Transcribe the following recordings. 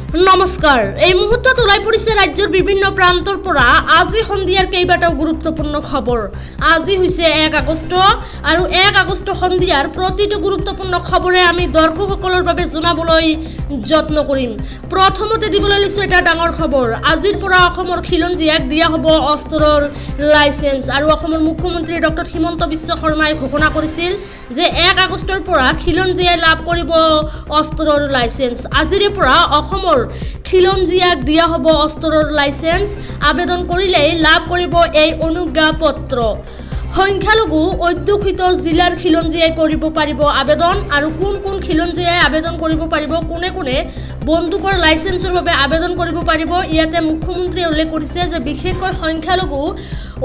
নমস্কাৰ, এই মুহূৰ্তত ওলাই পৰিছে ৰাজ্যৰ বিভিন্ন প্ৰান্তৰ পৰা আজি সন্ধিয়াৰ কেইবাটাও গুৰুত্বপূৰ্ণ খবৰ। আজি হৈছে 1 আগষ্ট আৰু 1 আগষ্ট সন্ধিয়াৰ প্ৰতিটো গুৰুত্বপূৰ্ণ খবৰে আমি দৰ্শকসকলৰ বাবে জনাবলৈ যত্ন কৰিম। প্ৰথমতে দিবলৈ লৈছোঁ এটা ডাঙৰ খবৰ। আজিৰ পৰা অসমৰ খিলঞ্জীয়াক দিয়া হ'ব অস্ত্ৰৰ লাইচেন্স। আৰু অসমৰ মুখ্যমন্ত্ৰী ডক্টৰ হিমন্ত বিশ্ব শৰ্মাই ঘোষণা কৰিছিল যে 1 আগষ্টৰ পৰা খিলঞ্জীয়াই লাভ কৰিব অস্ত্ৰৰ লাইচেন্স। আজিৰে পৰা অসমৰ খিলঞ্জীয়াক দিয়া হ'ব অস্ত্ৰৰ লাইচেন্স। আবেদন কৰিলেই লাভ কৰিব এই অনুজ্ঞাপত্ৰ। সংখ্যালঘু অধ্যুষিত জিলাৰ খিলঞ্জীয়াই কৰিব পাৰিব আবেদন। আৰু কোন কোন খিলঞ্জীয়াই আবেদন কৰিব পাৰিব, কোনে কোনে বন্দুকৰ লাইচেন্সৰ বাবে আবেদন কৰিব পাৰিব, ইয়াতে মুখ্যমন্ত্ৰীয়ে উল্লেখ কৰিছে যে বিশেষকৈ সংখ্যালঘু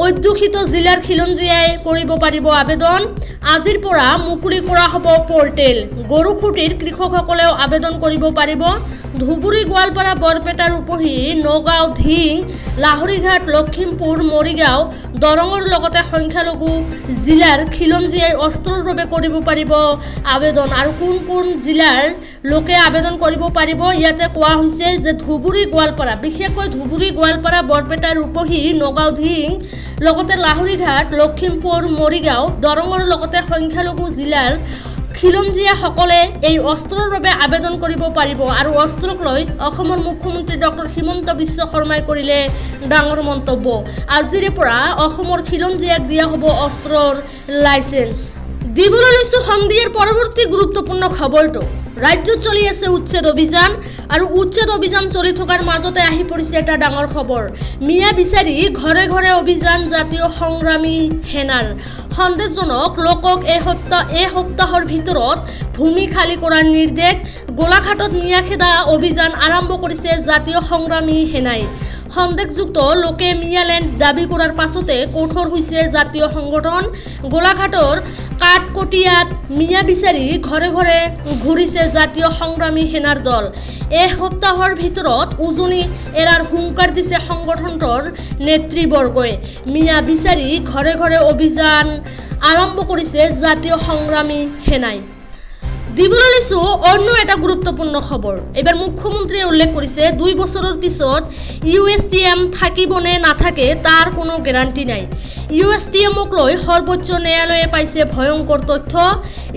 অধ্যুষিত জিলাৰ খিলঞ্জীয়াই কৰিব পাৰিব আবেদন। আজিৰ পৰা মুকলি কৰা হ'ব পৰ্টেল। গৰুখুঁটিৰ কৃষকসকলেও আবেদন কৰিব পাৰিব। ধুবুৰী, গোৱালপাৰা, বৰপেটাৰ উপৰি নগাঁও, ধিং, লাহৰীঘাট, লখিমপুৰ, মৰিগাঁও, দৰঙৰ লগতে সংখ্যালঘু জিলাৰ খিলঞ্জীয়াই অস্ত্ৰৰ বাবে কৰিব পাৰিব আবেদন। আৰু কোন কোন জিলাৰ লোকে আবেদন কৰিব পাৰিব, ইয়াতে কোৱা হৈছে যে ধুবুৰী, গোৱালপাৰা, বিশেষকৈ ধুবুৰী, গোৱালপাৰা, বৰপেটা, ৰূপহী, নগাঁও, ধিং, লগতে লাহৰীঘাট, লখিমপুৰ, মৰিগাঁও, দৰঙৰ লগতে সংখ্যালঘু জিলাৰ খিলঞ্জীয়াসকলে এই অস্ত্ৰৰ বাবে আবেদন কৰিব পাৰিব। আৰু অস্ত্ৰক লৈ অসমৰ মুখ্যমন্ত্ৰী ডক্টৰ হিমন্ত বিশ্ব শৰ্মাই কৰিলে ডাঙৰ মন্তব্য। আজিৰে পৰা অসমৰ খিলঞ্জীয়াক দিয়া হ'ব অস্ত্ৰৰ লাইচেন্স। দিবলৈ লৈছোঁ সন্ধিয়াৰ পৰৱৰ্তী গুৰুত্বপূৰ্ণ খবৰটো। ৰাজ্যত চলি আছে উচ্ছেদ অভিযান আৰু উচ্ছেদ অভিযান চলি থকাৰ মাজতে আহি পৰিছে এটা ডাঙৰ খবৰ। মিয়া বিচাৰি ঘৰে ঘৰে অভিযান জাতীয় সংগ্ৰামী সেনাৰ। সন্দেহজনক লোকক এই সপ্তাহৰ ভিতৰত ভূমি খালী কৰাৰ নিৰ্দেশ। গোলাঘাটত মিয়া খেদা অভিযান আৰম্ভ কৰিছে জাতীয় সংগ্ৰামী সেনাই। সন্দেহযুক্ত লোকে মিয়ালেণ্ড দাবী কৰাৰ পাছতে কঠোৰ হৈছে জাতীয় সংগঠন। গোলাঘাটৰ কাঠকটীয়াত মিয়া বিচাৰি ঘৰে ঘৰে ঘূৰিছে জাতীয় সংগ্ৰামী সেনাৰ দল। এই সপ্তাহৰ ভিতৰত উজনি এৰাৰ হুংকাৰ দিছে সংগঠনটোৰ নেতৃবৰ্গই। মিয়া বিচাৰি ঘৰে ঘৰে অভিযান আৰম্ভ কৰিছে জাতীয় সংগ্ৰামী সেনাই। দিবলৈ লৈছোঁ অন্য এটা গুৰুত্বপূৰ্ণ খবৰ। এইবাৰ মুখ্যমন্ত্ৰীয়ে উল্লেখ কৰিছে, 2 বছৰৰ পিছত ইউ এছ টি এম থাকিব নে নাথাকে তাৰ কোনো গেৰাণ্টি নাই। ইউ এছ টি এমক লৈ সৰ্বোচ্চ ন্যায়ালয়ে পাইছে ভয়ংকৰ তথ্য।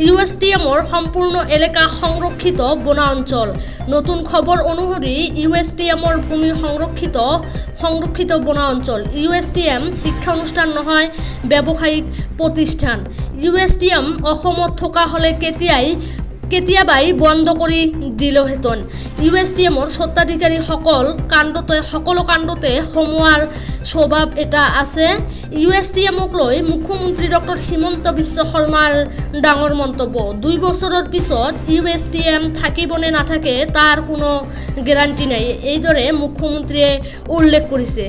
ইউ এছ টি এমৰ সম্পূৰ্ণ এলেকা সংৰক্ষিত বনাঞ্চল। নতুন খবৰ অনুসৰি ইউ এছ টি এমৰ ভূমি সংৰক্ষিত বনাঞ্চল। ইউ এছ টি এম শিক্ষানুষ্ঠান নহয়, ব্যৱসায়িক প্ৰতিষ্ঠান। ইউ এছ টি এম অসমত থকা হ'লে কেতিয়াবাই বন্ধ কৰি দিলেহেঁতেন। ইউ এছ টি এমৰ স্বত্বাধিকাৰীসকল সকলো কাণ্ডতে সোমোৱাৰ স্বভাৱ এটা আছে। ইউ এছ টি এমক লৈ মুখ্যমন্ত্ৰী ডক্টৰ হিমন্ত বিশ্ব শৰ্মাৰ ডাঙৰ মন্তব্য। 2 বছৰৰ পিছত ইউ এছ টি এম থাকিব নে নাথাকে তাৰ কোনো গেৰাণ্টি নাই, এইদৰে মুখ্যমন্ত্ৰীয়ে উল্লেখ কৰিছে।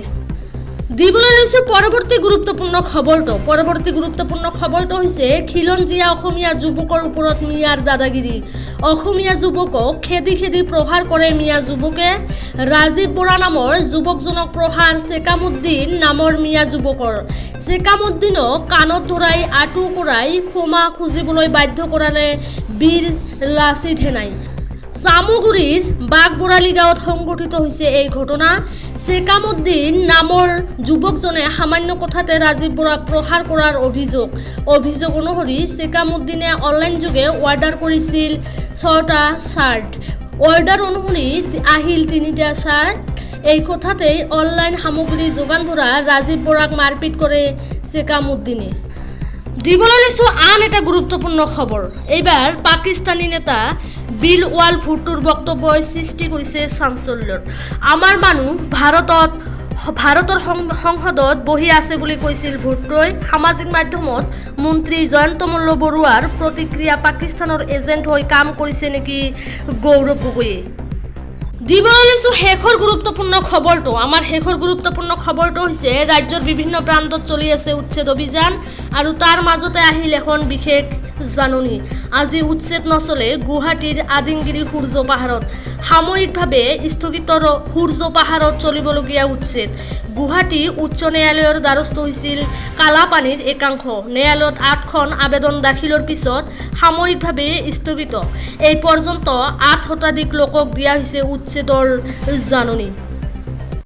দিবলৈ লৈছোঁ পৰৱৰ্তী গুৰুত্বপূৰ্ণ খবৰটো। পৰৱৰ্তী গুৰুত্বপূৰ্ণ খবৰটো হৈছে খিলঞ্জীয়া অসমীয়া যুৱকৰ ওপৰত মিয়াৰ দাদাগিৰি। অসমীয়া যুৱকক খেদি খেদি প্ৰহাৰ কৰে মিয়া যুৱকে। ৰাজীৱ বৰা নামৰ যুৱকজনক প্ৰহাৰ চেকামুদ্দিন নামৰ মিয়া যুৱকৰ। চেকামুদ্দিনক কাণত ধৰাই আঁঠু কঢ়াই ক্ষমা খুজিবলৈ বাধ্য কৰালে বীৰ লাচিত সেনাই। চামগুৰিৰ বাঘবৰালী গাঁৱত সংঘটিত হৈছে এই ঘটনা। চেকামুদ্দিন নামৰ যুৱকজনে সামান্য কথাতে ৰাজীৱ বৰাক প্ৰহাৰ কৰাৰ অভিযোগ। অভিযোগ অনুসৰি চেকামুদ্দিনে অনলাইনযোগে অৰ্ডাৰ কৰিছিল ছটা চাৰ্ট। অৰ্ডাৰ অনুসৰি আহিল তিনিটা চাৰ্ট। এই কথাতেই অনলাইন সামগ্ৰী যোগান ধৰা ৰাজীৱ বৰাক মাৰপিট কৰে চেকামুদ্দিনে। দিবলৈ লৈছোঁ আন এটা গুৰুত্বপূৰ্ণ খবৰ। এইবাৰ পাকিস্তানী নেতা বিলাৱাল ভুট্টোৰ বক্তব্যই সৃষ্টি কৰিছে চাঞ্চল্যৰ। আমাৰ মানুহ ভাৰতৰ সংসদত বহি আছে বুলি কৈছিল ভুট্টোই। সামাজিক মাধ্যমত মন্ত্ৰী জয়ন্ত মল্ল বৰুৱাৰ প্ৰতিক্ৰিয়া, পাকিস্তানৰ এজেণ্ট হৈ কাম কৰিছে নেকি গৌৰৱ গগৈয়ে? দিবলৈ লৈছোঁ শেষৰ গুৰুত্বপূৰ্ণ খবৰটো। আমাৰ শেষৰ গুৰুত্বপূৰ্ণ খবৰটো হৈছে ৰাজ্যৰ বিভিন্ন প্ৰান্তত চলি আছে উচ্ছেদ অভিযান আৰু তাৰ মাজতে আহিল এখন বিশেষ জাননী। আজি উচ্ছেদ নচলে গুৱাহাটীৰ আদিংগিৰি সূৰ্য পাহাৰত। সাময়িকভাৱে স্থগিত সূৰ্য পাহাৰত চলিবলগীয়া উচ্ছেদ। গুৱাহাটী উচ্চ ন্যায়ালয়ৰ দ্বাৰস্থ হৈছিল কালাপানীৰ একাংশ। ন্যায়ালয়ত 8খন আবেদন দাখিলৰ পিছত সাময়িকভাৱে স্থগিত। এই পৰ্যন্ত 8 শতাধিক লোকক দিয়া হৈছে উচ্ছেদৰ জাননী।